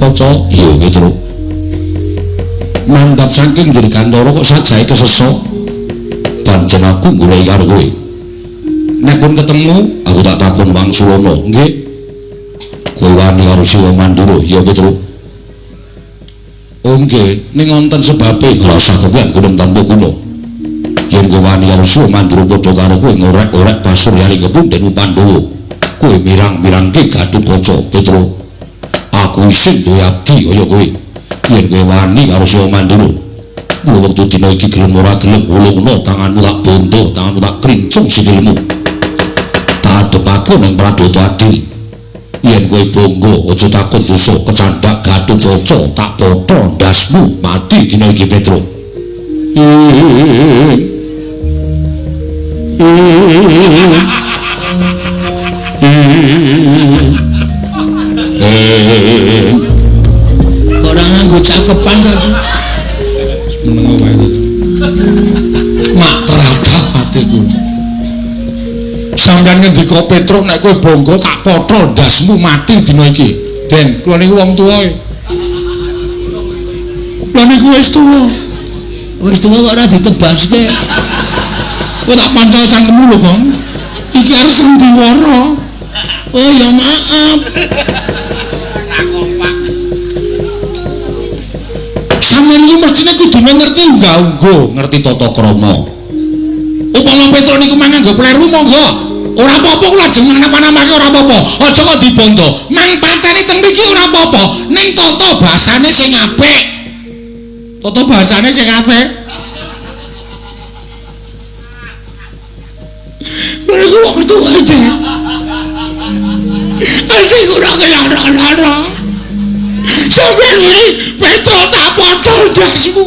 Gatotkaca. Iya Petruk. Mandhap saking Dirgantara kok sajahe kesesa. Pancen aku goleki karo kowe. Nek pun ketemu, aku tak takon wangsulana. Nggih. Kowe wani karo Siwa Mandura? Iya Petruk. Oh nggih, ning wonten sebabe rasa kepian gunung tanpa guna. Yen kowe wani karo Siwa Mandura padha karo kowe ngorek-orek pasuryane kepunden Pandhawa. Kowe mirang-mirangke Gatotkaca, Petruk. Aku isin duwe abdi kaya kowe. Yen kowe wani karo Siwa Mandura, mula wektu dina iki gelem ora gelem ulungna tanganmu tak bondo, tanganmu tak krincung sikilmu. Tak adepake ning Pradata Adil. Yen kowe bangga aja takon dosa kecandhak Gatotkaca tak potho ndasmu mati dina iki Petruk. Kok ora nganggo cakepan to? Meneng wae to. Mak teratap atiku. Sampeyan ngendika Petruk nek kowe bangga tak potho ndasmu mati dina iki. Den, kula niku wong tuwa. Kula niku wis tuwa. Wis tuwa kok ora ditebaske. Kowe tak pancal cangkemmu lho, Bang. Iki harus sandiwara. Oh ya maaf. Sampeyan iki mestine kudune ngerti unggah-ungguh, ngerti tata krama. Upama Petruk niku mangan nggo pleru monggo. Ora apa-apa kula ajeng napa-napake ora apa-apa. Aja kok dibondo. Mang pateni teng mriki ora apa-apa. Ning tata basane sing apik. Tata basane sing apik. Niku wong tuwa aja. Ati kula kelara-lara. Sampeyan iki Petruk tak potol ndasmu.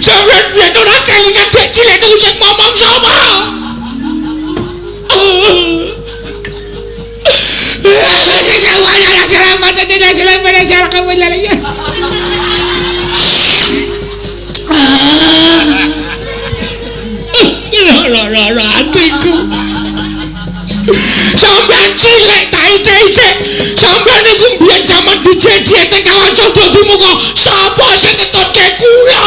Sampeyan biyen ora kelingan dek cilik niku sing ngomong sapa? Lara atiku. Sampeyan cilik tak icik-icik. Sampeyan niku mbiyen jaman dijejet teng kawan Candra Dimuka. Sapa sing ngetutke kula?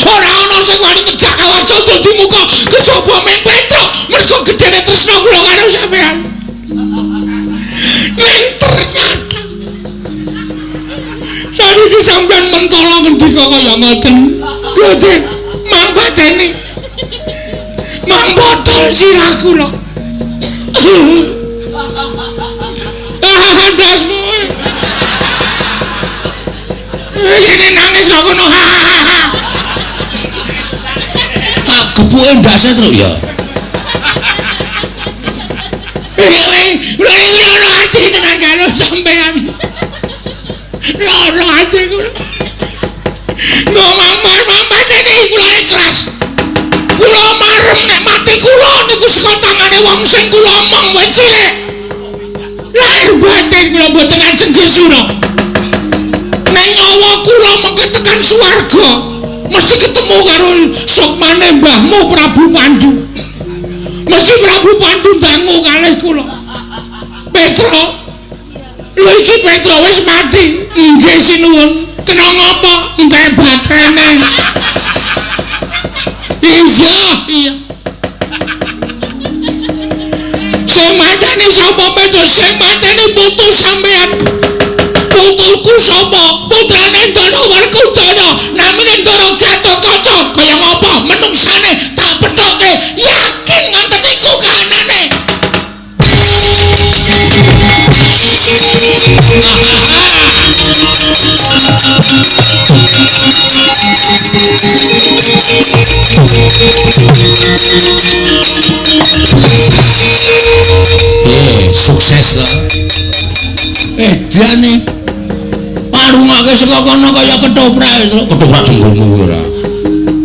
Ora ana sing wani ngejak kawan Candra Dimuka kejaba ming Petruk mergo gedene tresna kula karo sampeyan. Ning ternyata saniki sampeyan mentolo ngendika kaya ngoten. Lho, mang pateni. Mang botol sirah kula. Ah, ndasmu. Ini nangis kok ngono. Tak gebuke ndase Truk ya. Loro ati tenan karo sampean. Loro ati kula. Ngomong mateni kula ikhlas. Kula marem nek mati kula niku saka tangane wong sing kula omong wit cilik. Lahir batin kula mboten ajeng gesura. Nek nyawa kula mengke tekan swarga, mesti ketemu karo sukmane mbahmu Prabu Pandu. Mesti Prabu Pandu dangu kalih kula. Petruk. Lho iki Petruk wis mati. Nggih sinuwun. Kena ngapa? Entek baterene. Iya, iya. Sing mateni sapa Petruk? Sing mateni putu sampean. Putuku sapa? Putrane Ndara Werkudara. Namine Ndara Gatotkaca. Kaya ngapa menungsane tak pethoke? Yakin ngoten niku kahanane. Sukses to. Edan iki. Parungake saka kono kaya ketoprak, Truk. Ketoprak jenggolmu kuwi ora.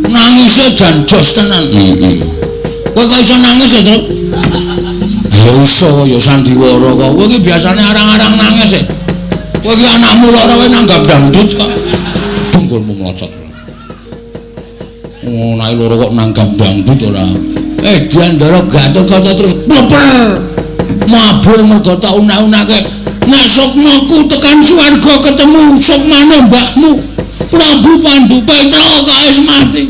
Nangise jan jos tenan. Heeh. Kowe kok iso nangis ya, Truk? Ya iso ya sandiwara kok. Kowe iki biasane arang-arang nangis e. Kowe iki anakmu lara kowe nanggap dangdut kok. Jenggolmu mlocot. Oh, nek loro kok nanggap dangdut ora. Diandara Gatotkaca terus pleper. Mabur mergo tak unak-unake Nek sukmaku tekan swarga ketemu sukmane mbahmu Prabu Pandu Petra kok wis mati.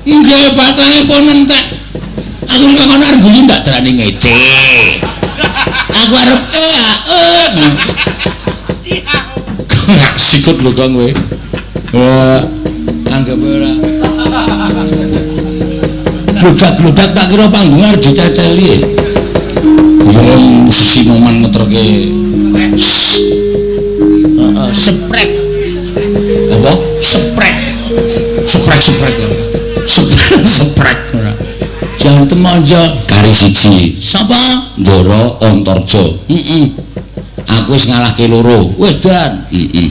Nggih batrane pun entek. Aku wis kono arep guyu ndak darani ngece. Aku arep Sikut lho Kang kowe. Anggap ora. Gludak-gludak tak kira panggung arep diceceli. Wong sinoman ngeterke. Heeh, sprek. Apa? Sprek. Sprek-sprek. Sprek-sprek ora. Jantem aja kari siji. Sapa? Ndara Antarja. Heeh. Aku wis ngalahke loro. Wedan. Heeh.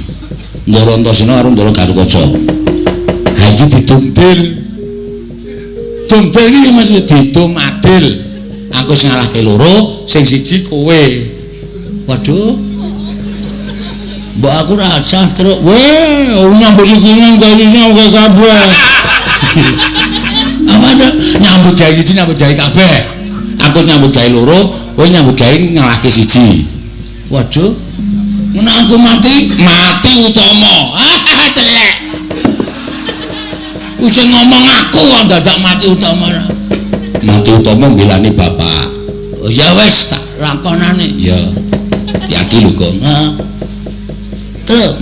Ndara Antasena karo Ndara Gatotkaca. Ha iki didumbil. Dumbil iki mesti didum adil. Aku wis ngalahke loro, sing siji kowe. Waduh. Mbok aku rasah truk. Weh, nyambut sikile gawe iso kabeh. Apa truk? Nyambut gawe siji nyambut gawe kabeh. Aku nyambut gawe loro, kowe nyambut gawe ngalahke siji. Waduh. Ngono aku mati, mati utama. Ah, celek. Wis ngomong aku kok dadak mati utama. Mati utama mbelani bapak. Oh ya wis tak lakonane. Ya. Hati-hati lho, Gong. Heeh. Truk.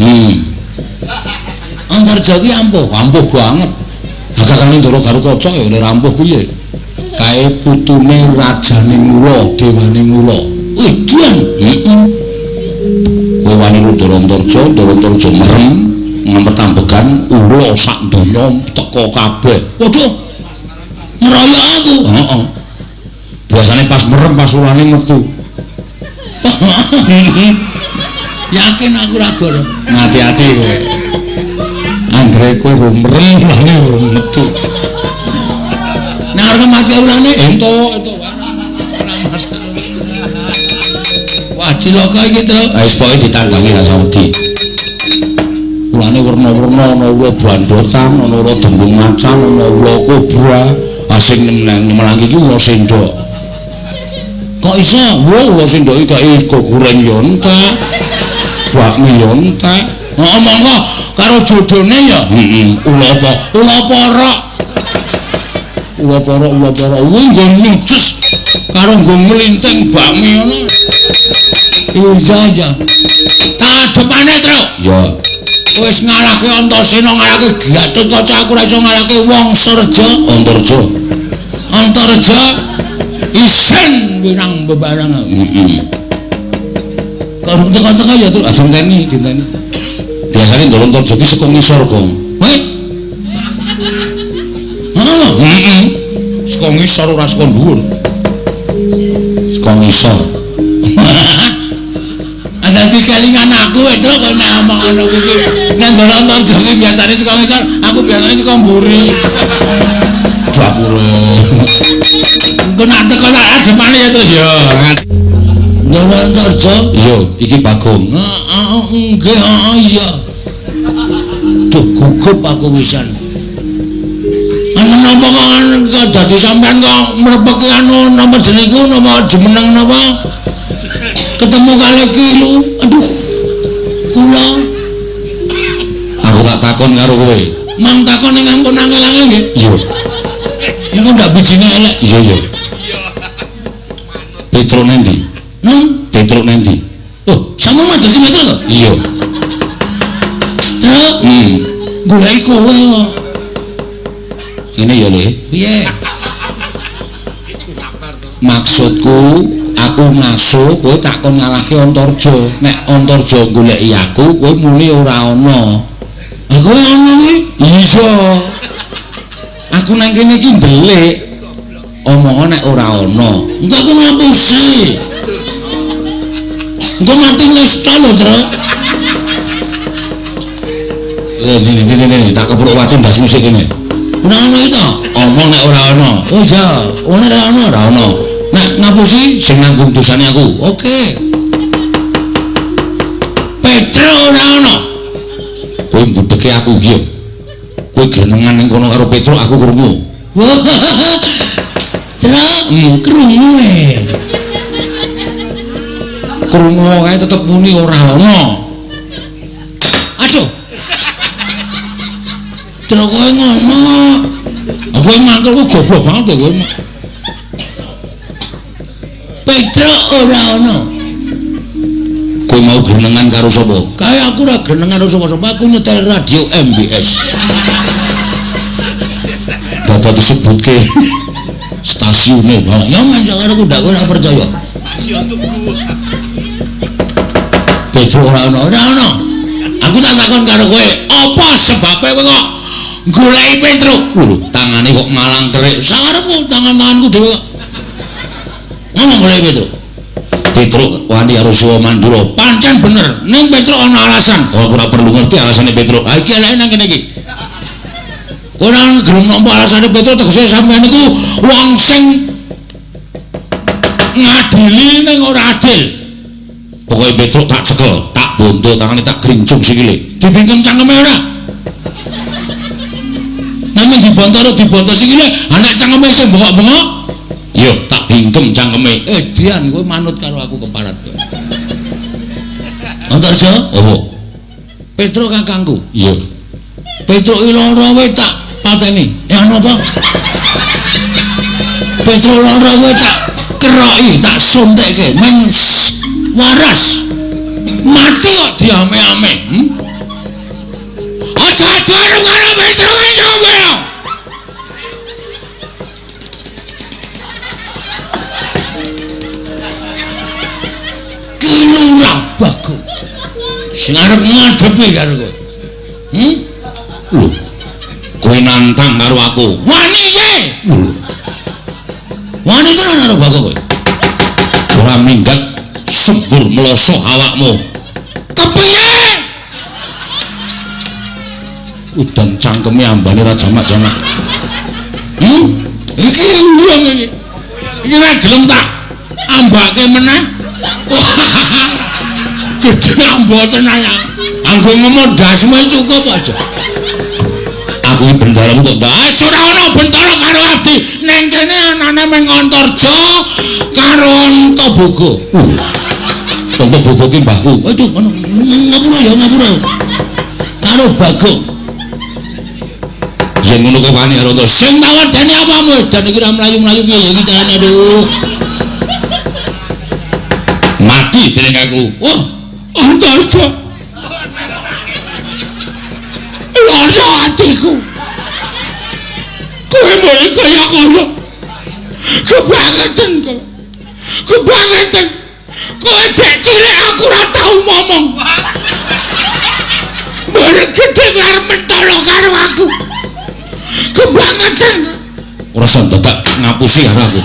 Antarja ki ampuh, ampuh banget. Hakakane Ndara Gatotkaca ya ora ampuh piye. Kae putune rajane Ngula, dewane Ngula. Wedan. Heeh. Kowe wani Ndara Antarja, Ndara Antarja merem ngampetambegan ula sak donya teka kabeh. Waduh. Ngeroyok aku. Heeh. Biasane pas merem pas ulane metu. Yakin aku ora goro. Ngati-ati kowe. Anggere kowe merem ulane urung metu. Nek arep mati ulane entuk entuk ora masalah. Wah, cilaka iki, Truk. Wis pokoke ditanggangi rasa wedi. Ulane werna-werna, ana ula bandotan, ana ula dembung macan, ana ula kobra. Asing nemelang iki ula sendok. Kok iso? Wah, ula sendok iki kae goreng yo entek. Bakmi yo entek. Heeh, monggo karo jodone ya. Heeh, ula apa? Ula porok. Ula porok, ula porok. Kuwi nggo nyucus karo nggo nglinting bakmi ngono. Iya, iya. Tak adepane, Truk. Ya. Wis ngalahke Antasena, ngalahke Gatotkaca, aku ora iso ngalahke Wangsareja. Antarja. Antarja isin winang bebareng. Heeh. Kok teko-teko ya, Truk. Aja enteni, dinteni. Biasane Ndara Antarja ki saka ngisor, Gong. Heh. Heeh. Heeh. Saka ngisor ora saka dhuwur. Saka ngisor. Dadi kelingan aku Truk kok nek omong ngono kuwi. Nek Ndara Antarja ki biasane saka ngisor, aku biasane saka mburi. Dapure. Engko nek teko tak adepane ya, Truk. Ya. Ndara Antarja? Iya, iki Bagong. Heeh, nggih, heeh iya. Duh, gugup aku pisan. Ana napa kok dadi sampean kok mrepeki anu napa jenengku napa jumeneng napa? Ketemu kali iki lho. Aduh. Kula aku tak takon karo kowe. Mang takon ning ampun angel-angel nggih. Iya. Engko ndak bijine elek. Iya, iya. Petruk nendi? Nang Petruk nendi? Oh, sama Mas dadi Petruk to? Iya. Truk. Goleki kowe kok. Ngene ya, Le. Piye? Maksudku aku ngaso kowe tak kon ngalahke Antarja. Nek Antarja goleki aku, kowe muni ora ana. Aku ana iki? Iya. Aku nang kene iki ndelik. Omong nek ora ana. Engko aku ngapusi. Engko mati nista lho, Truk. Ini tak kepruk watu ndasmu sik kene. Ora ana iki to? Omong nek ora ana. Oh iya, ora ana, ora ana. Nek ngapusi sing nanggung dosane aku. Oke. Petruk ora ana. Kowe mbudeke aku iki yo. Kowe grenengan ning kono karo Petruk aku krungu. Truk, krungu e. Krungu kae tetep muni ora ana. Aduh. Truk kowe ngono. Aku mangkel ku goblok banget ya kowe. Petruk ora ana. Kowe mau grenengan karo sapa? Kae aku ora grenengan karo sapa-sapa, aku nyetel radio MBS. Dadak disebutke stasiune, Pak. Ya men sak aku ndak ora percaya. Stasiun Tugu. Petruk ora ana, ora ana. Aku tak takon karo kowe, apa sebabe kowe kok goleki Petruk? Lho, tangane kok malang kerik. Sakarepku tangan-tanganku dhewe kok. Ngomong goleki Petruk. Petruk wani karo Siwa Mandura. Pancen bener, ning Petruk ana alasan. Oh, aku ora perlu ngerti alasane Petruk. Ha iki eleke nang kene iki. Ora gelem nampa alasane Petruk tegese sampeyan niku wong sing ngadili ning ora adil. Pokoke Petruk tak cekel, tak bondo tangane tak grincung sikile. Dibingkem cangkeme ora? Namung dibonto ora dibonto sikile, ha nek cangkeme isih bengok-bengok, yo tak bingkem cangkeme. Dian kowe manut karo aku keparat kowe. Antarja, apa? Petruk kakangku. Iya. Petruk iki lara kowe tak pateni. Ya napa? Petruk lara kowe tak keroki, tak suntikke men waras. Mati kok diame-ame. Aja-aja karo Petruk kowe. Kilurah Bagong sing arep ngadepi karo kowe. Lho. Kowe nantang karo aku. Wani ye. Lho. Wani tenan karo Bagong kowe. Ora minggat subur mloso awakmu. Kepiye? Udan cangkeme ambane ra jamak-jamak. Iki urung iki. Iki ora gelem tak ambake meneh. Gedhe ambo tenan ya. Anggo ngomong ndasmu cukup aja. Aku iki bendaramu kok ndas ora ana bentara karo abdi. Ning kene anane mung Antarja karo Antaboga. Antaboga ki mbahku. Aduh ngono. Ngapura ya ngapura. Karo Bagong. Yen ngono kowe wani karo Antarja. Sing tak wedeni apamu edan iki ora mlayu-mlayu piye ya iki carane aduh. Mati dening aku. Wah, Antarja. Lara atiku. Kowe muni kaya ngono. Kebangetan kowe. Kebangetan. Kowe dek cilik aku ora tau ngomong. Bareng gedhe kowe arep mentolo karo aku. Kebangetan. Ora usah dadak ngapusi karo aku.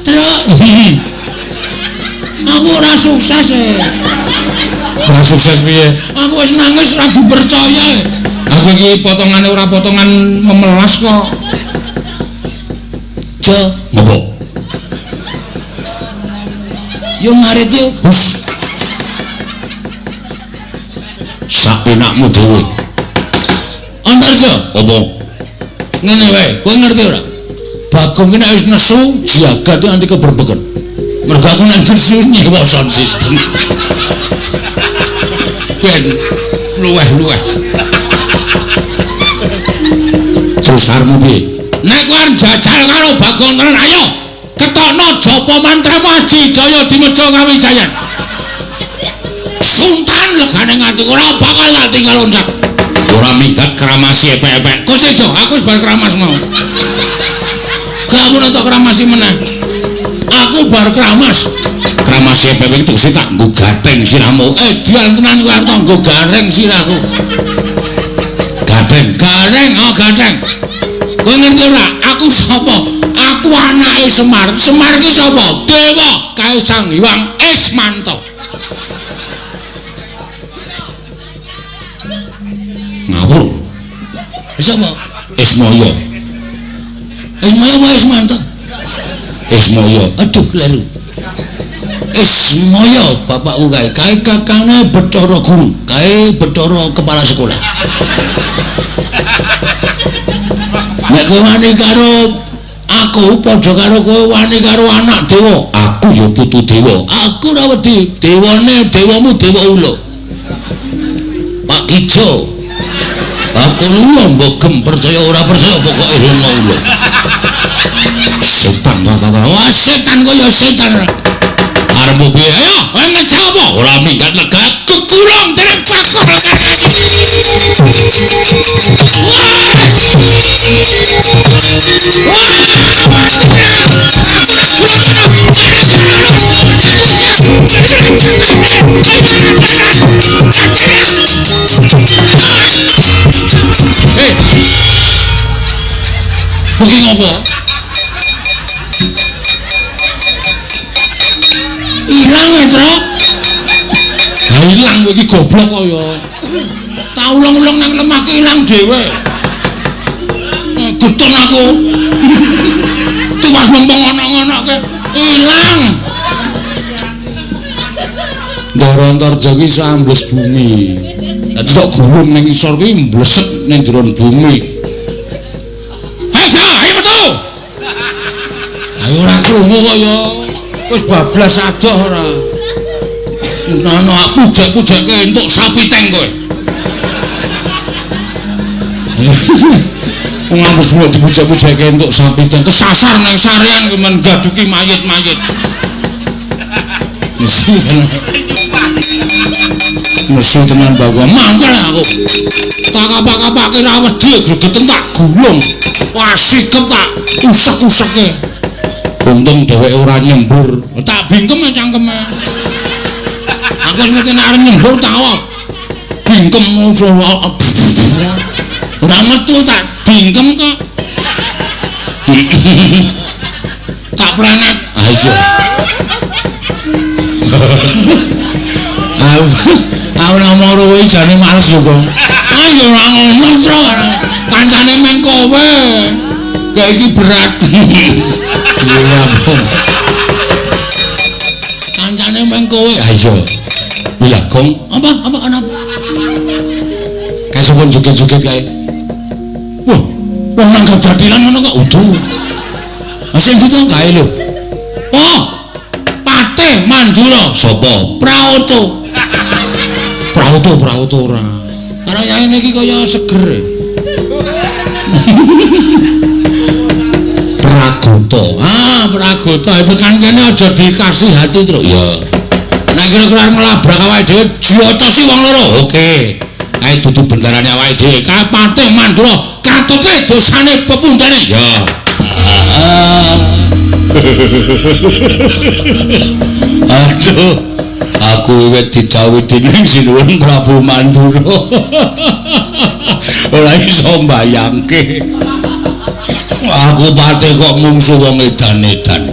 Truk. Aku ora sukses e. Ora sukses piye? Aku wis nangis ora dipercaya. Aku iki potongane ora potongan memelas kok. Jo, ngopo? Yo ngarit yo. Hus. Sapenakmu dhewe. Antarja, apa? Ngene wae, kowe ngerti ora? Bagong ki nek wis nesu jagat nganti keberbeken. Mergo aku nek nesu nyewa sound system. Ben luweh-luweh. Terus arepmu piye? Nek kowe arep jajal karo Bagong tenan, ayo ketokno japa mantramu Aji Jaya Dimeja Kawijayan. Suntan legane nganti ora bakal tak tinggal loncat. Ora minggat kramasi epek-epek. Kok sejo, aku wis bar kramas mau. Kamu nek kramasi meneh. Aku bar kramas. Kramasi epek-epek tegese tak nggo gatheng sirahmu. Dian tenan kowe arep nggo gareng sirahku. Gatheng, gareng, oh gatheng. Kowe ngerti ora? Aku sapa? Aku anake Semar. Semar ki sapa? Dewa Kae Sang Hyang Ismanto. Ngawur. Sapa? Ismaya. Ismaya apa Ismanto? Ismaya. Aduh kleru. Ismaya bapakku kae, kae kakange Bathara Guru, kae Bathara kepala sekolah. Nek kowe wani karo Aku padha karo kowe wani karo anak dewa. Aku ya putu dewa. Aku ora wedi. Dewane dewamu dewa ula. Pak Kijo. Aku ula mbok gem percaya ora percaya pokoke ana ula. Setan ta. Wah, setan kaya setan. Arep piye? Ayo, kowe ngejak apa? Ora minggat lega kekurang dereng cakor. Kuwi ngopo? Ilang e, Truk. Lah ilang kowe iki goblok kok ya. Tak ulung-ulung nang lemah ki ilang dhewe. Getun aku. Tiwas mempeng ngono-ngonoke ilang. Ndara Antarja ki iso ambles bumi. Dadi tok gulung ning isor kuwi mblesek ning jero bumi. Ayo, ayo metu. Ayo ora krungu kok ya. Wis bablas adoh ora. Ngono aku pujek-pujeke entuk sapi teng kowe. Wong aku suwe dipujek-pujeke entuk sapi teng kesasar nang sarean kemen gaduki mayit-mayit. Mesti tenan. Mesti tenan Bagong. Mangkel aku. Tak kapak-kapake ra wedi gregeten tak gulung. Wah sikep tak usek-useke. Untung dheweke ora nyembur. Tak bingkem cangkeme. Aku wis ngerti nek arep nyembur tak bingkem ora metu tak bingkem kok. Tak planet. Ah iya. Aku ngomong karo kowe jane males lho, Gong. Ah ya ora ngono, Tru. Kancane meng kowe. Kayak iki berat. Iya, Bang. Kancane meng kowe. Ah iya. Iya, Gong. Apa? Apa ana? Kae sapa joget-joget kae? Wah, wong nanggap jathilan ngono kok udu. Ah sing ndi to kae lho? Oh, Patih Mandura. Sapa? Praoto. Praoto, Praoto ora. Karo yaene iki kaya seger. Pragota. Ah, Pragota tekan kene aja dikasih hati, Truk. Ya. Nek kira-kira nglabrak awake dhewe diotosi wong loro. Oke. Kae dudu bendarane awake dhewe. Kae Patih Mandura katupe dosane pepundhane. Ya. Aduh, aku wiwit didhawuhi dening Sinuwun Prabu Mandura. Ora iso mbayangke. Aku patih kok mungsu wong edan-edan.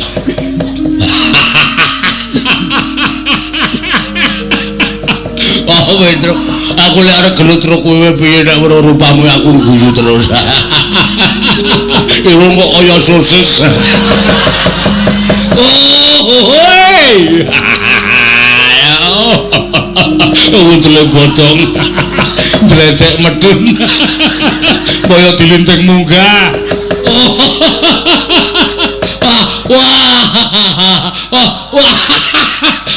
Oh, Petro, aku lek arep gelut karo kowe piye nek weruh rupamu aku guyu terus. Iku kok kaya sosis. Oh, hoi. Wujule bodong. Dledek medun. Kaya dilinting munggah. Wah, wah. Wah.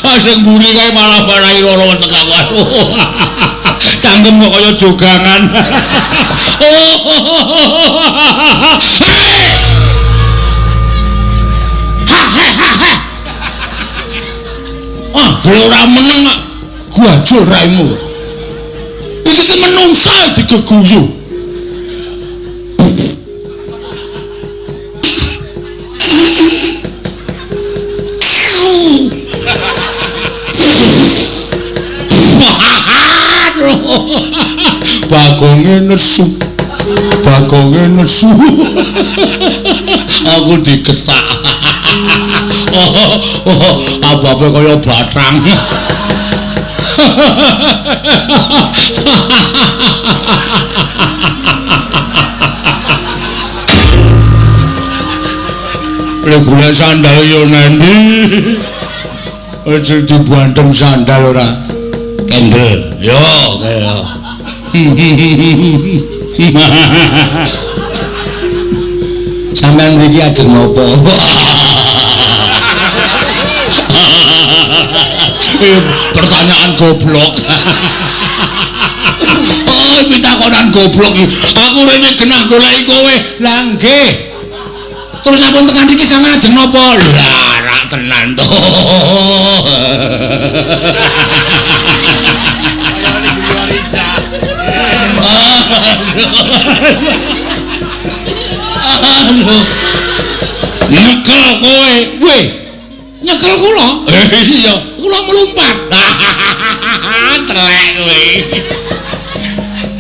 Ah sing mburi kae malah marai loro weteng aku. Cangkem kok kaya jogangan. Ah, gelo ora meneng kok. Guajul raimu. Iki ki menungsa digeguyu. Bagonge nesu. Bagonge nesu. Aku digetak. Oh, ababe kaya batang. Lek golek sandal yo nanti. Aja dibantem sandal ora. Kendel. Yo kaya. Sampeyan mriki ajeng napa? Pertanyaan goblok. Oh, pitakonan goblok iki. Aku rene genah goleki kowe. Lah nggih. Terus sampun tekan iki sampeyan ajeng napa? Lah, rak tenan to. Aduh. Nyekel kowe. Weh. Nyekel kula? Iya, kula mlumpat. Telek kowe.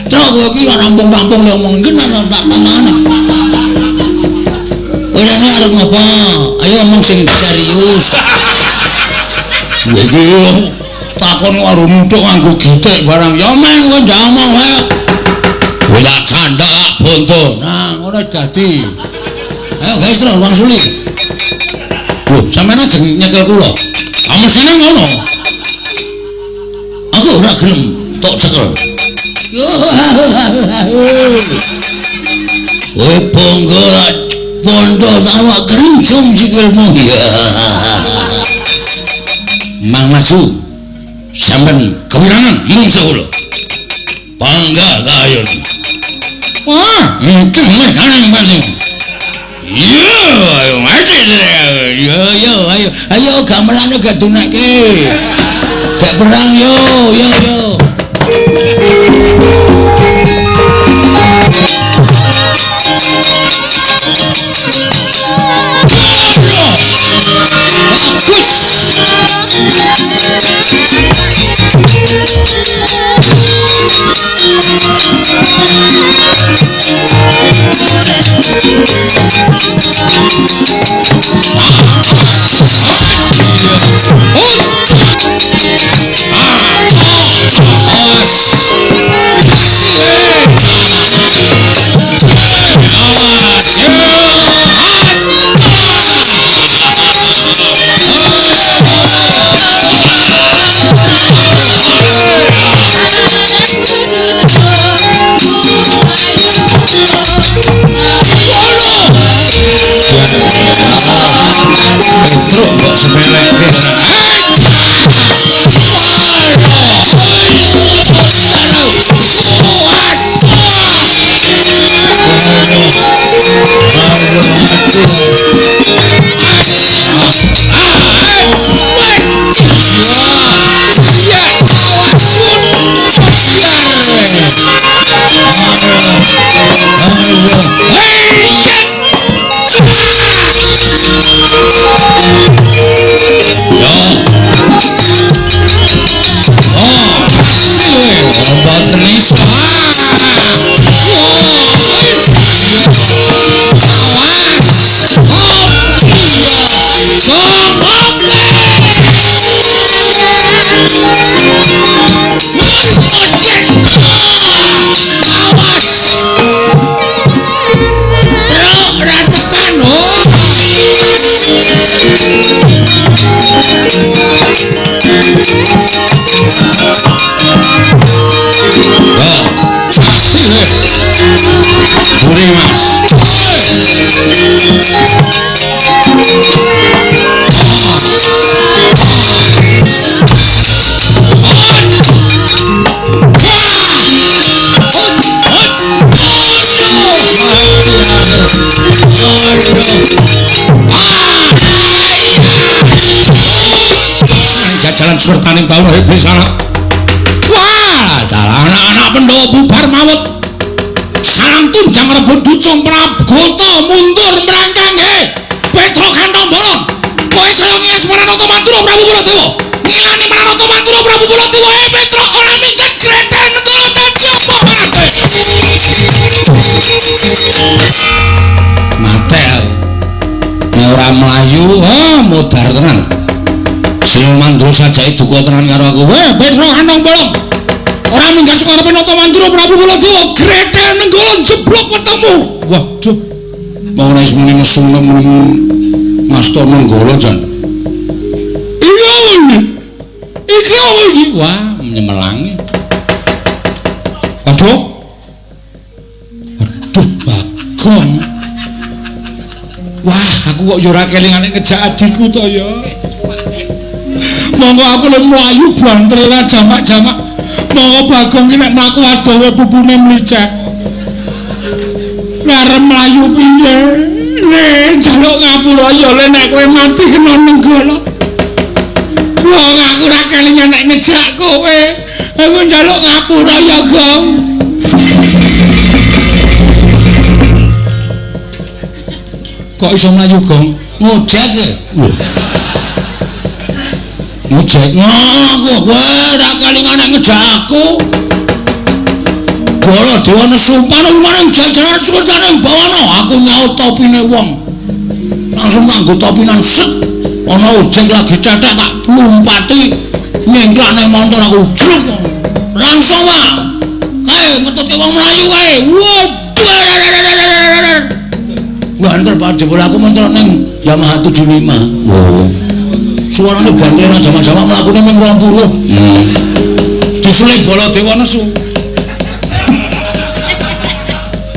Trok kowe iki ora rampung-rampung ngomong iki ora tak tenane. Kowe rene arep ngapa? Ayo ngomong sing serius. Kowe iki takon karo nuthuk nganggo gitik barang. Ya men kowe ndak omong wae. Kowe tak candhak bondo. Nah, ngono dadi. Ayo guys, terus wangsuli. Lho, sampeyan ajeng nyekel kula. Ah mesine ngono. Aku ora gelem tok cekel. Kowe bangga bondo tak keruncung sikilmu. Mang maju. Sampeyan kewirangan mungsuh kula. Bangga kayun. Wah, iki meh pancen. Yo, ayo mati. Yo yo ayo ayo gamelane gak dunake. Gak perang yo yo yo. Bagus. Petruk kok sepelekke tenan. Jajalan surtaning bawah iblis anak. Wah, dalah anak-anak Pandhawa bubar mawut. Salam tunjang rebut ducung Prabgota mundur merangkang he. Petruk kantong bolong. Kowe saya ngias Maranata Mandura Prabu Baladewa. Ngilani Maranata Mandura Prabu Baladewa. He Petruk ora minggat greten negara dadi apa kabeh. Mate aku. Nek ora mlayu, ha modar tenan. Sing Mandura sajake duka tenan karo aku. Weh, Petruk kantong bolong. Ora minggat saka arepe Nata Mandura Prabu Baladewa. Gretel nenggolan jeblok wetengmu. Waduh. Mau ora wis muni nesu muni ngasta nenggala jan. Iya iki. Iki apa iki? Wah, nyemelangi. Aduh. Aduh, Bagong. Aku kok ya ora kelingane ngejak adikku to ya. Monggo aku le mlayu banter ora jamak-jamak. Monggo Bagong ki nek mlaku adoh pupune mlicek. Arep mlayu piye? Le njaluk ngapura ya le nek kowe mati kena Nenggala. Gong aku ora kelingan nek ngejak kowe. Aku njaluk ngapura ya, Gong. Kok iso mlayu, Gong? Ngojek e. Lho. Ngojek ngono kowe ora kelingan nek ngejak aku. Baladewa nesu panuwunan jajaran suwecane bawana aku nyaut topine wong. Langsung nganggo topinan set. Ana ojek lagi cetek tak lumpati nyengklak nang montor aku jruk. Langsung wae. Kae ngetutke wong mlayu kae. Waduh. Banter Pak jebul aku mentor ning Yamaha 75. Oh. Suarane banter nang jamak-jamak mlakune ming 20. Disulik Baladewa nesu.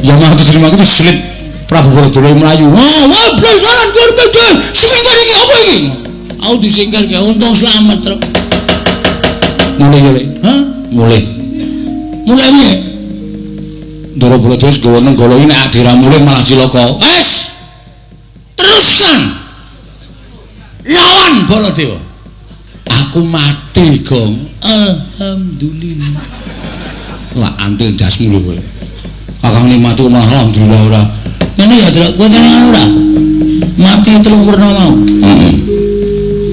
Yamaha 75 ku diselip Prabu Baladewa mlayu. Wah, wah, blas kuwi singkir iki apa iki? Aku disingkir ki untung slamet, Truk. Mulih ya, Le. Hah? Mulih. Mulih piye? Ndara Baladewa wis gawa Nenggala iki nek adira mulih malah cilaka. Wes. Teruskan. Lawan Baladewa. Aku mati, Gong. Alhamdulillah. Lah antil ndasmu lho kowe. Kakang mati malah alhamdulillah ora. Ngene ya, Truk, kowe kelingan ora? Mati telung werna mau. Heeh.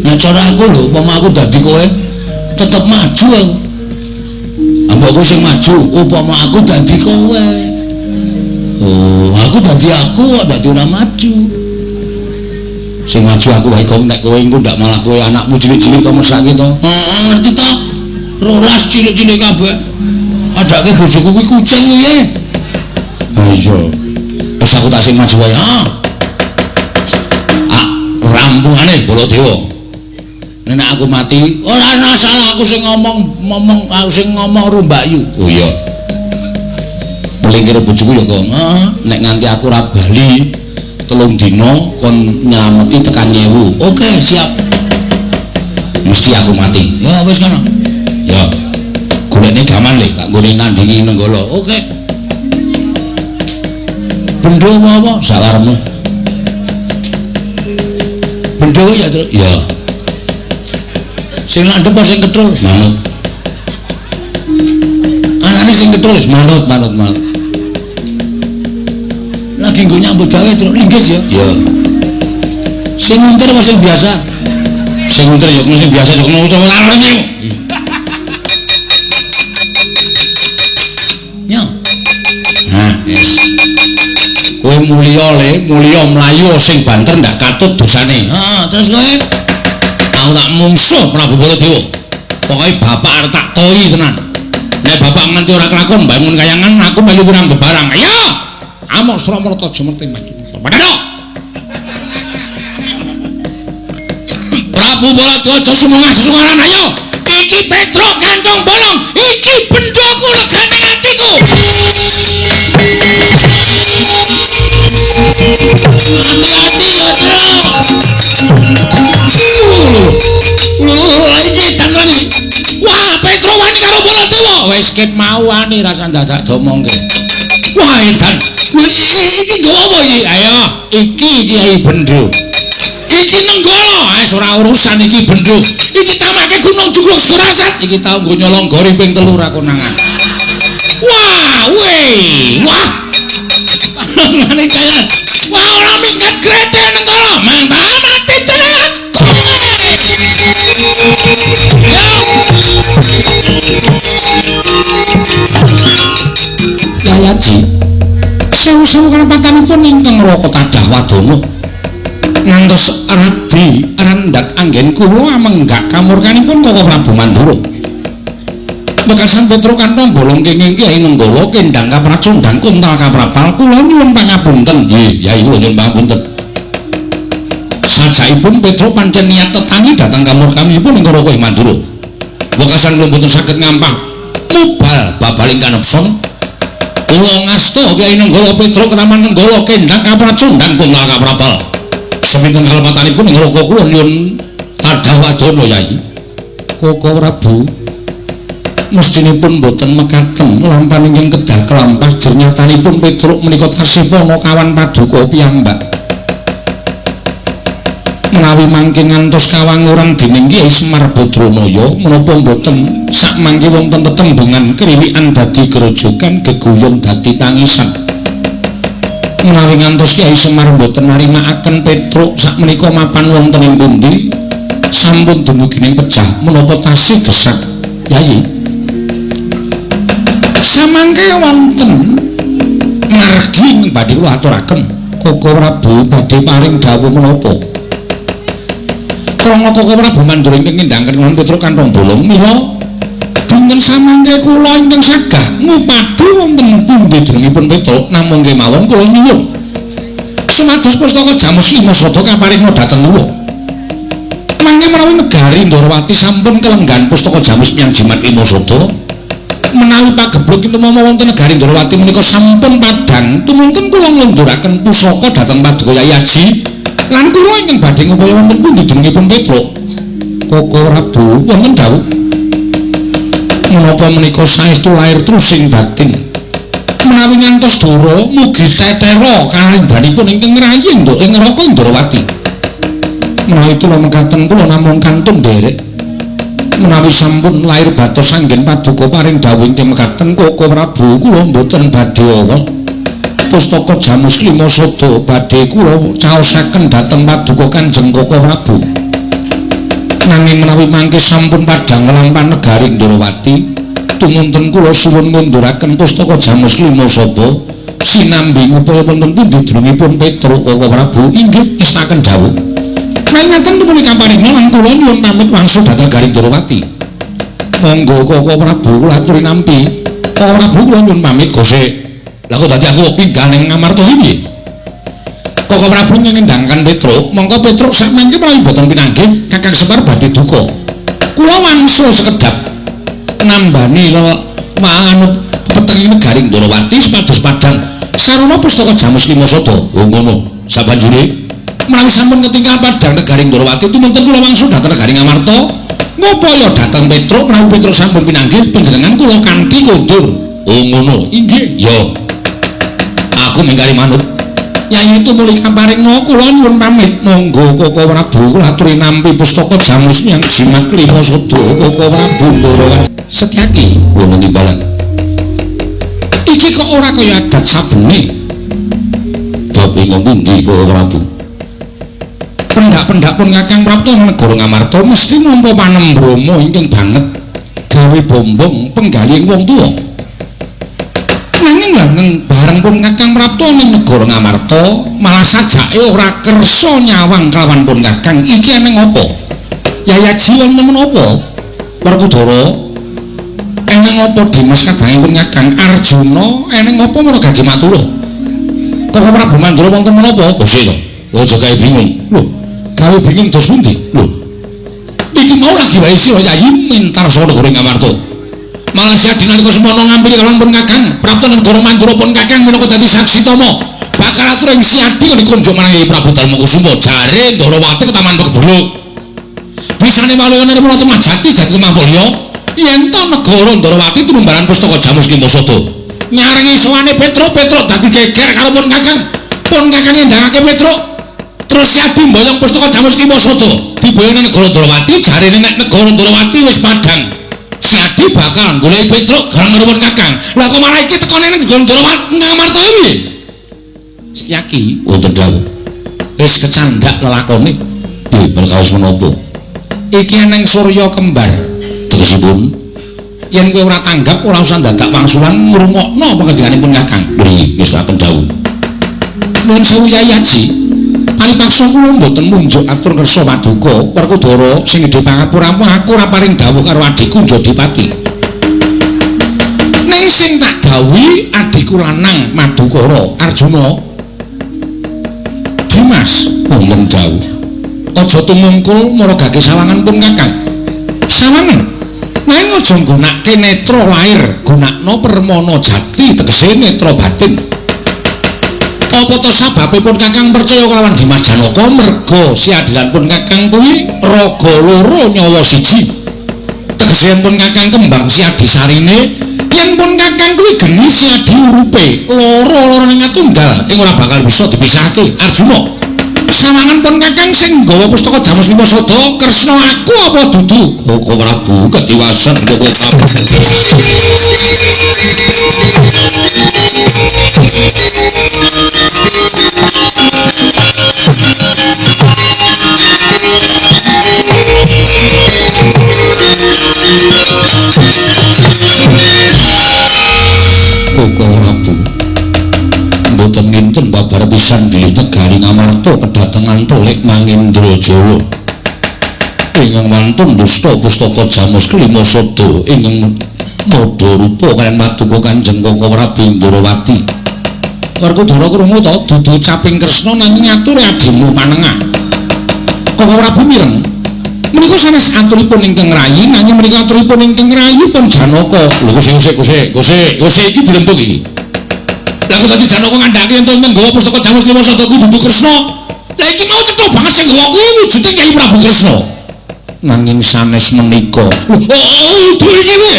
Nah, cara aku lho, upama aku dadi kowe tetep maju aku. Ambokku sing maju, upama aku dadi kowe. Oh, aku dadi aku kok dadi ora maju. Sing maju aku wae Gong, nek kowe engko ndak malah kowe anakmu cilik-cilik to mesake to. Heeh, ngerti ta? Rolas cilik-cilik kabeh. Adake bojoku kuwi kucing piye? Ha iya. Wis aku tak sing maju wae. Ha. Ah, rampungane Baladewa. Nek aku mati, ora ana salah aku sing ngomong aku sing ngomong karo Mbakyu. Oh iya. Melingkir bojoku ya, Gong. Heeh. Nek nganti aku ora bali 3 dina kon nylameti tekan 1000. Oke, siap. Mesti aku mati. Ya wis kono. Ya. Golekne gaman le, tak nggone nandingi Nenggala. Oke. Bendo apa? Sakarepmu. Bendo ya, Truk? Ya. Sing landhep apa sing ketrul? Manut. Anane sing ketrul wis manut, manut, manut. Lagi nggo nyambut gawe, Truk, linggis ya? Ya. Sing nguntir apa sing biasa? Sing nguntir ya sing biasa ya ngono ora ngerti. Ya. Nah, wis. Kowe mulya le, mulya mlayu sing banter ndak katut dosane. Heeh, terus kowe aku tak mungsuh Prabu Baladewa. Pokoke bapak arep tak toi tenan. Nek bapak nganti ora kelakon mbangun kayangan aku melu kurang bebarang. Ayo. Amok Sramarta Jumerti maju. Padha. Prabu Baladewa aja sumangah sesungaran ayo. Iki Petruk kantong bolong, iki bendoku regane atiku. Hati-hati ya, Truk. Iki tenan iki. Wah, Petruk wani karo Baladewa. Wis ket mau wani rasa dadak domongke. Wah, edan. Iki nggo apa iki? Ayo, iki Kyai Bendo. Iki Nenggala, wis ora urusan iki Bendo. Iki tamake Gunung Jugluk Segorasat. Iki tau nggo nyolong gori ping 3 ora konangan. Wah, weh, wah. Ngene kaya. Wah, ora minggat grede Nenggala. Mantap mati tenan aku. Yayaji. Sewu-sewu kalepatanipun ingkang Raka Tadah Wadana. Ngantos radi randhat anggen kula amenggak kamurkanipun Kaka Prabu Mandura. Wekasan Petruk kantong bolong kenging Kyai Nenggala kendang kapracundang kuntal kaprapal kula nyuwun pangapunten. Nggih, Yai kula nyuwun pangapunten. Sajaipun Petruk pancen niat tetangi dhateng kamurkanipun ing Raka Mandura. Wekasan kula mboten saged ngampah mubal babaling kanepson. Kula ngasta Kyai Nenggala Petruk ketaman Nenggala kendang kapracundang kuntal kaprapal. Sepinten kalepatanipun ing neraka kula nyuwun tadhah wadana Yai. Koko Prabu mestinipun boten mekaten lampahan ingkang kedah kelampah jernyatanipun Petruk menika tasih panakawan paduka piyambak. Menawi mangke ngantos kawanguran dening Kyai Semar Badranaya menapa boten sakmangke wonten tetembungan kriwikan dadi grojogan geguyon dadi tangisan. Menawi ngantos Kyai Semar boten narimakaken Petruk sakmenika mapan wonten ing pundi sampun dumugi ning pejah menapa tasih gesang Yai. Samangke wonten margi ing badhe kula aturaken Koko Prabu badhe paring dawuh menapa. Krana Koko Prabu Mandura ingkang ngendhangaken lan Petruk kanthong bolong mila dinten samangke kula ingkang sagah ngupadu wonten pundi jenengipun Petruk namung kemawon kula nyuwun sumados pustaka Jamus Lima Sada kaparinga dhateng kula. Mangke menawi negari Ndorowati sampun kelenggan pustaka Jamus Miang Jimat Lima Sada menawi pagebluk kinten wonten negari Ndorowati menika sampun padhang tumunten kula nglunduraken pusaka dhateng Paduka Yai Aji lan kula ingkang badhe ngupaya wonten pundi jenengipun Petruk. Koko Prabu wonten dawuh menapa menika saestu lair trusing batin menawi ngantos dara mugi tetera kalindhanipun ingkang ngrayi nduk ing neraka Ndorowati. Menawi kula mekaten kula namung kantun nderek menawi sampun lair batos anggen paduka paring dawuh ingkang mekaten Koko Prabu kula mboten badhe awa pustaka Jamus Lima Sada badhe kula caosaken dhateng paduka Kanjeng Koko Prabu. Nanging menawi mangke sampun padhang lampahan negari Ndorowati tumunten kula suwun ngunduraken pustaka Jamus Lima Sada sinambi ngupaya wonten pundi jenengipun Petruk Koko Prabu inggih ngestaken dawuh. Ngaten tumuli kaparinga lan kula nyuwun pamit wangsul dhateng negari Ndorowati. Monggo Koko Prabu kula aturi nampi. Koko Prabu kula nyuwun pamit gose. Lah kok dadi aku pinggal ning Ngamarta piye? Koko Prabu ngendhangkan Petruk, mongko Petruk sakmangke menawi boten pinanggih Kakang Semar badhe duka. Kula wangsul sekedhap nambani manut petenging negari Ndorowati supados padhang sarana pustaka Jamus Lima Sada. Oh ngono. Sabanjure menawi sampun ketinggal padhang negari Ndorowati tumunten kula wangsul dhateng negari Ngamarta ngupaya dhateng Petruk menawi Petruk sampun pinanggih panjenengan kula kanthi kondur. Oh ngono. Inggih. Ya. Aku mingkari manut. Yai tumuli kaparinga kula nyuwun pamit. Monggo Koko Prabu kula aturi nampi pustaka Jamus Miang Jimat Lima Sada Koko Prabu Ndorowati. Setyaki wonten timbalan. Iki kok ora kaya adat sabene. Bab ing pundi Koko Prabu? Pendak-pendak pun Kakang Prapta negara Ngamarta mesti nampa panembrama ingkang banget gawe bombong penggalih wong tuwa. Nanging laneng bareng pun Kakang Prapta ning negara Ngamarta malah sajake ora kersa nyawang kelawan pun Kakang. Iki eneng apa? Yai Aji wonten menapa? Werkudara eneng apa Dimas kadangipun pun Kakang Arjuna eneng apa Maragage Matura? Koko Prabu Mandura wonten menapa? Gose to. Aja gawe bingung. Lho, gawe bingung dos pundi? Lho. Iki mau lagi wae sira Yayi mintar saka negara Ngamarta. Malah Siadi nalika semono ngampiri kalawan pun Kakang Prapta negara Mandura pun Kakang minangka dadi saksi tama bakal atur ing Siadi kok dikunjuk marang Kyai Prabu Darma Kusuma jare Ndorowati ketaman pegebluk. Bisane waluya nirmala temah jati jati temah mulya yen to negara Ndorowati tumbaran pustaka Jamus Lima Sada. Nyarengi sowane Petruk, Petruk dadi geger karo pun Kakang. Pun Kakang ngendhangake Petruk. Terus Siadi mboyong pustaka Jamus Lima Sada diboyong nang negara Ndorowati jarene nek negara Ndorowati wis padhang. Siadi bakal golek Petruk gareng karo pun Kakang. Lah kok malah iki tekone ning negara Ndorowati Ngamarta piye? Setyaki wonten dawuh. Wis kecandak lelakone. Nggih, perkawis menapa? Iki eneng surya kembar. Tegesipun yen kowe ora tanggap ora usah dadak wangsulan ngrungokno pangendikane pun Kakang. Nggih, ngestaken dawuh. Nuwun sewu Yai Aji. Panipaksa kula mboten munjuk atur kersa paduka Werkudara sing gedhe pangapuramu aku ora paring dawuh karo adhiku Jodipati. Ning sing tak dawuhi adhiku lanang Madukara Arjuna. Dimas wonten dawuh. Aja tumungkul maragake sawangan pun Kakang. Sawangan. Nanging aja nggunakake netra lair, gunakno permana jati tegese netra batin. Apa to sababe pun Kakang percaya kelawan Dimas Janaka merga siadilan pun Kakang kuwi raga loro nyawa siji. Tegese pun Kakang kembang siadi sarine, yen pun Kakang kuwi geni siadi urupe, loro-lorone tunggal ing ora bakal bisa dipisahke. Arjuna, sawangan pun Kakang sing nggawa pustaka Jamus Lima Sada Kresna aku apa dudu? Koko Prabu ketiwasan Koko Prabu. Koko Prabu mboten nginten babar pisan bilih negari Ngamarta kedatengan Tolik Mangindrajaya ingkang wantun dusta pustaka Jamus Kelima Sada ingkang madha rupa kaliyan paduka Kanjeng Koko Prabu Ndrawati. Werkudara krungu to dudu caping Kresna nanging ngature adimu panengah. Koko Prabu mireng menika sanes aturipun ingkang rayi nanging menika aturipun ingkang rayi pun Janaka. Lho kose kose kose kose iki dirempuk iki. Lah kok dadi Janaka ngandhake yen nggawa pustaka Jamus Lima Sada kuwi dudu Kresna. Lah iki mau cetha banget sing nggawa kuwi wujude Kyai Prabu Kresna. Nanging sanes menika. Oh, dudu iki piye?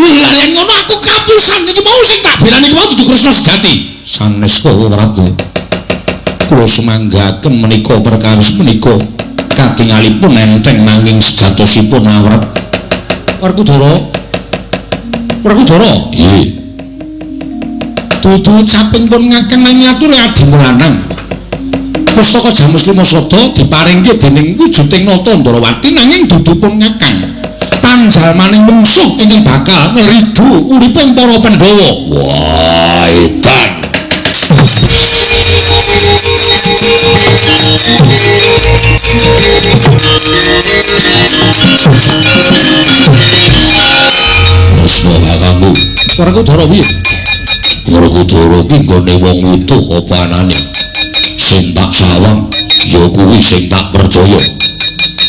Lah yen ngono aku kapusan iki mau sing tak belani iki mau dudu Kresna sejati. Sanes Koko Prabu. Kula sumanggaken menika perkawis menika katingalipun enteng nanging sejatosipun awret. Werkudara. Werkudara. Nggih. Dudu caping pun ngakeng nanging ature adimu lanang. Pustaka Jamus Lima Sada diparingke dening wujuding Nata Ndrawati nanging dudu pun ngakeng. Panjalmaning mungsuh ingkang bakal ngridu uriping para Pandhawa. Wah, edan. Kresna kakangku. Werkudara piye? Werkudara ki nggone wong utuh apa anane? Sing tak sawang ya kuwi sing tak percaya.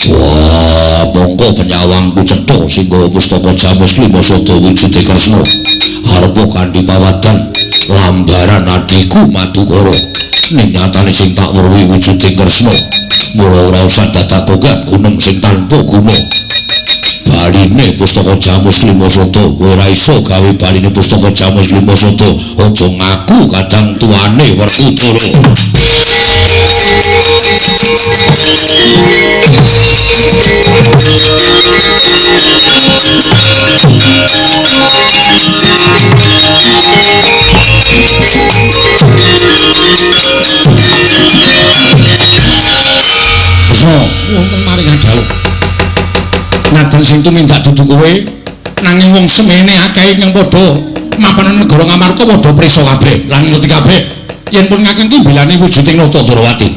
Wah, mongko penyawangku cetha sing nggawa pustaka Jamus Lima Sada wujude Kresna. Arepa kanthi pawadan lambaran adhiku Madukara. Ning nyatane sing tak weruhi wujude Kresna. Mula ora usah dadak kogan gunem sing tanpa guna. Baline pustaka Jamus Lima Sada ora iso gawe baline pustaka Jamus Lima Sada. Aja ngaku kadang tuane Werkudara. Kresna wonten maring dawuh. Najan sing tumindak dudu kowe nanging wong semene akeh ingkang padha mapanan negara Ngamarta padha prisa kabeh lan ngerti kabeh yen pun ngakeng ki belane wujuding Nata Ndrawati.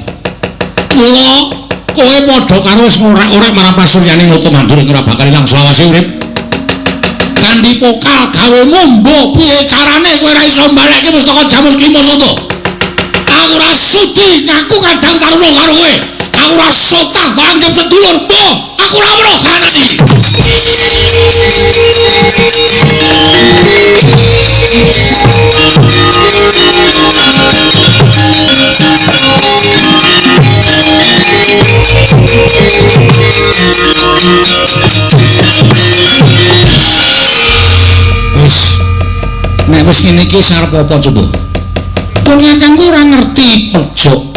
Mula kowe padha karo wis ngorek-orek marang pasuryane Nata Mandura ing ora bakal ilang selawase urip. Kanthi pokal gawe mumbo piye carane kowe ora iso mbalekke pustaka Jamus Klima Sada. Aku ora sudi ngaku kadang taruna karo kowe. Aku ora sotah kok anggap sedulur. Mbah, aku ora weruh kahanan iki. Wis, nek wis ngene iki arep apa coba? Pun kakangku ora ngerti pojok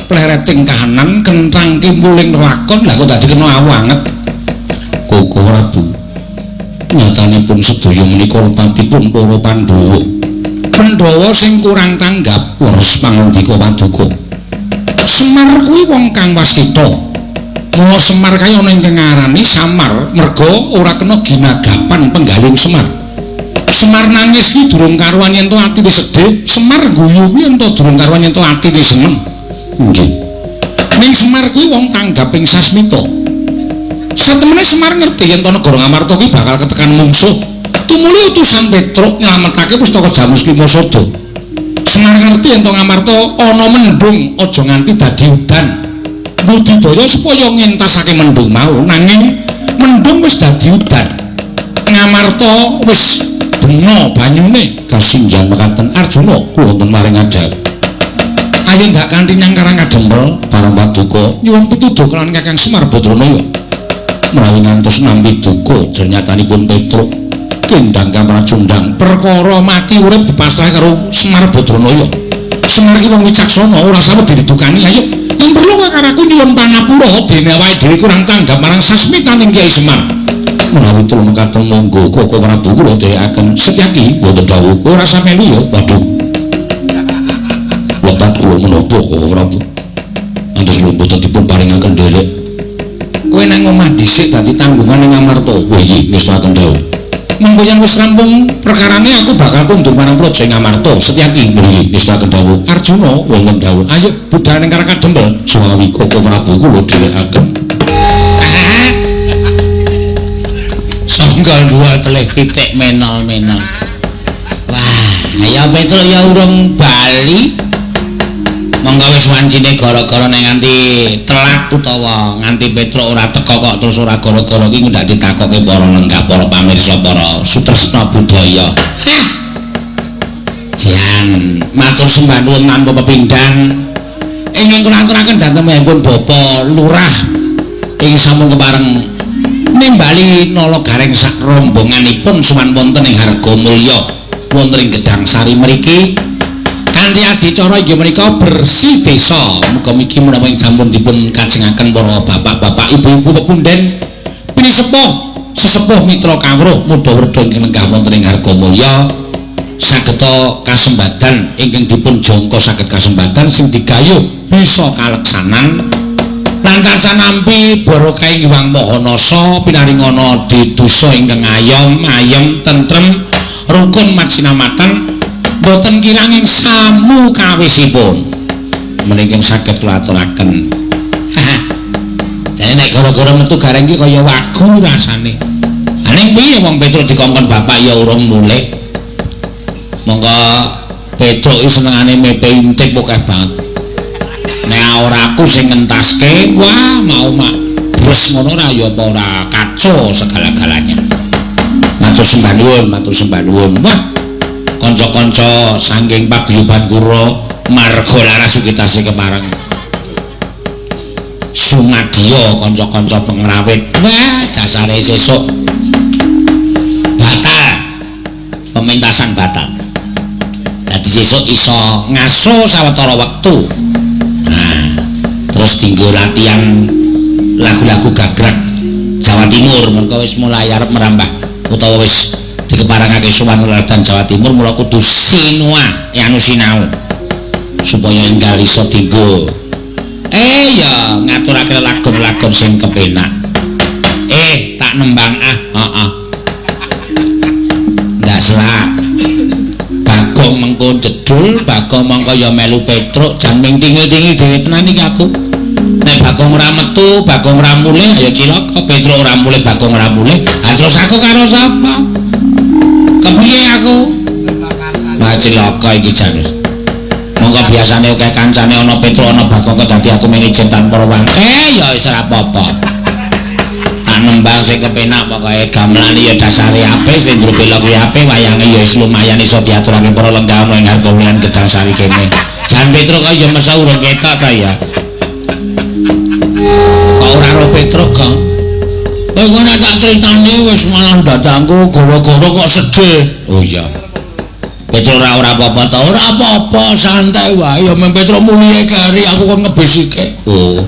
plereting kahanan kentang kimpuling lakon lah kok dadi kena awu anget. Koko Prabu, nyatanipun sedaya menika lepatipun para Pandhawa. Pandhawa sing kurang tanggap leres pangandika paduka. Semar kuwi wong kang waskita. Mula Semar kaya ana ingkang ngarani Samar merga ora kena ginagapan penggaling Semar. Semar nangis kuwi durung karuan yen to atine sedih, Semar guyu kuwi yen to durung karuan yen to atine seneng. Nggih. Ning Semar kuwi wong tanggaping sasmita. Satemene Semar ngerti yen to negara Ngamarta kuwi bakal ketekan mungsuh. Tumuli utusan Petruk nylametake pustaka Jamus Lima Sada. Semar ngerti yen to Ngamarta ana mendung aja nganti dadi udan. Budidaya supaya ngentasake mendung mau, nanging mendung wis dadi udan. Ngamarta wis Dibeno banyune kasinggihan mekaten Arjuna kula wonten maring adhap. Ayo ndak kanthi nyang Karang Kadempel para paduka nyuwun pituduh kelawan Kakang Semar Badranaya. Menawi ngantos nampi duka jernyatanipun Petruk kendang kamracundang perkara mati urip dipasrah karo Semar Badranaya. Semar ki wong wicaksana ora saweg didukani. Ayo yen perlu karo aku nyuwun pangapura dene awake dhewe kurang tanggap marang sasmitaning Kyai Semar. Menawi tulung mekaten monggo Koko Prabu kula dherekaken. Setyaki wonten dawuh ora usah melu ya. Waduh. Lepat kula menapa Koko Prabu. Antos lho mboten dipun paringaken nderek. Kowe nang omah dhisik dadi tanggungan ing Amarta. Wah iki ngestakaken dawuh. Mengko yen wis rampung perkarane aku bakal kundur marang Praja ing Amarta. Setyaki mriki ngestakaken dawuh. Arjuna wonten dawuh. Ayo budal ning Karang Kadempel. Suwawi Koko Prabu kula dherekaken. Songgal dua telih pitik menol-menol. Wah, ya Petruk ya urung bali. Monggo wis wancine gara-gara nek nganti telat utawa nganti Petruk ora teka kok terus ora gara-gara iki ndak ditakoke para lenggah, para pamirsa, para sutresna budaya. Jan matur sembah nuwun tanpa pepindhan. Ingkang kula aturaken dhateng Bapak Lurah ing sampun kepareng nimbali nala gareng sak rombonganipun sowan wonten ing Hargomulya wonten ing Gedang Sari mriki kanthi adicara inggih menika bersih desa. Muga-mugi menawi sampun dipun kajengaken para bapak-bapak, ibu-ibu, pepunden, pinisepuh, sesepuh mitra kawruh mudha werda ingkang lenggah wonten ing Hargomulya sageta kasembadan ingkang dipun jangka saged kasembadan sing digayuh bisa kaleksanan lan tansah nampi barokah ing Hyang Maha Nasa pinaringana didusa ingkang ayom ayem tentrem rukun majinamatan boten kiranging samu kawisipun menika saged kula aturaken. Jane nek gara-gara metu gareng iki kaya wagu rasane. Ning piye wong Petruk dikongkon bapak ya urung mulih. Monggo Petruk iki senengane mepe intip akeh banget. Nek ora aku sing ngentaske, wah mau mak bres ngono ora ya apa ora kacau segala-galanya. Matur sembah nuwun, matur sembah nuwun. Wah, kanca-kanca saking paguyuban kura marga laras ugi tasih kepareng. Sumadya kanca-kanca pengrawit. Wah, dasare sesuk batal. Pementasan batal. Dadi sesuk iso ngaso sawetara wektu. Nah, terus dinggo latihan lagu-lagu gagrak Jawa Timur mergo wis mulai arep merambah utawa wis dikeparangake sowan Raden Jawa Timur mula kudu sinua anu sinau supaya enggal iso dinggo ya ngaturake lagon-lagon sing kepenak. Tak nembang ah, heeh. Ndak selak. Bagong mengko jedul, Bagong mengko ya melu Petruk jan ming tingil-tingil dhewe tenan iki aku. Nek Bagong ora metu, Bagong ora mulih, ayo cilaka. Petruk ora mulih, Bagong ora mulih. Ha terus aku karo sapa? Kepiye aku? Wah cilaka iki jan. Monggo biasane akeh kancane ana Petruk ana Bagong kok dadi aku manajer tanpa wang. Ya wis ora apa-apa. Tak nembang sing kepenak pokoke gamelane ya dasare apik, slendro pelog ya apik, wayange ya wis lumayan iso diaturake para lenggah ana ing Hargomulyan Gedang Sari kene. Jan Petruk kok ya mesa urung ketok ta ya. Kok ora ro Petruk, Gong? Kowe nek tak critani wis malah dadangku gara-gara kok sedih. Oh iya. Petruk ora apa-apa ta? Ora apa-apa, santai wae. Ya men Petruk mulihe kari aku kon ngebesike. Oh.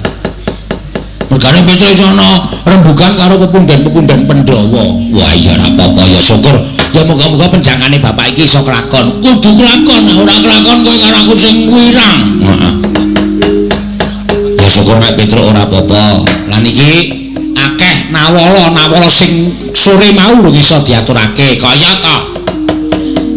Mergane Petruk iso ana rembugan karo pepunden-pepunden Pandhawa. Wah iya ora apa-apa ya syukur. Ya muga-muga penjangane bapak iki iso kelakon. Kudu kelakon, ora kelakon kowe karo aku sing wirang. Heeh. Ya syukur nek Petruk ora apa-apa. Lan iki akeh nawala-nawala sing sore mau urung iso diaturake. Kaya ta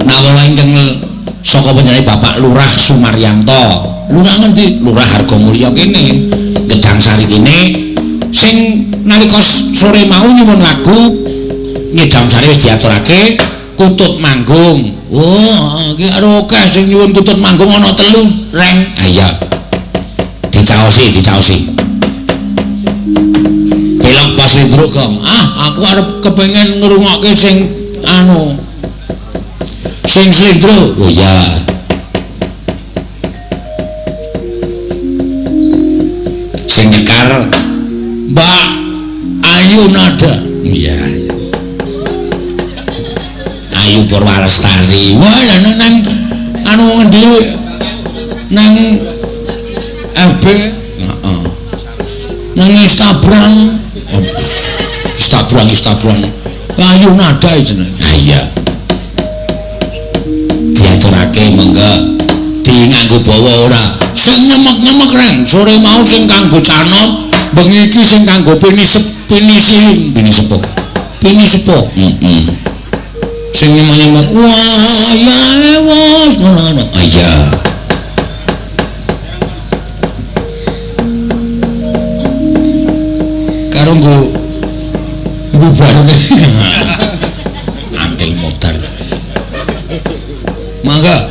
nawala ingkang saka panjenengane Bapak Lurah Sumaryanto. Lurah ngendi? Lurah Hargomulya kene. Gedang Sari kene sing nalika sore mau nyuwun lagu Ngidam Sari wis diaturake Kutut Manggung. Oh, iki karo akeh sing nyuwun Kutut Manggung ana 3 reng. Ha iya. Dicaosi, dicaosi. Pelok pas slendro, Gong. Ah, aku arep kepengin ngrungokke sing anu Sing slendro. Oh iya. Sing nyekar Mbak Ayu Nada. Iya. Ayu Purwalestari. Wah, lah nang anu ngendi nang FB, heeh. Nang Instagram. Instagram, Instagram. Ayu Nada jenenge. Ha iya. Diaturake monggo di nganggo bawa ora. Sing nyemek-nyemek reng, sore mau sing kanggo canom, bengi iki sing kanggo pinisilin, pinisepuh. Pinisepuh. Heeh. Sing nyemek-nyemek, wah ya wis ngono-ngono. Ah iya. Karo nggo mbubarne. Antil modar. Mangga.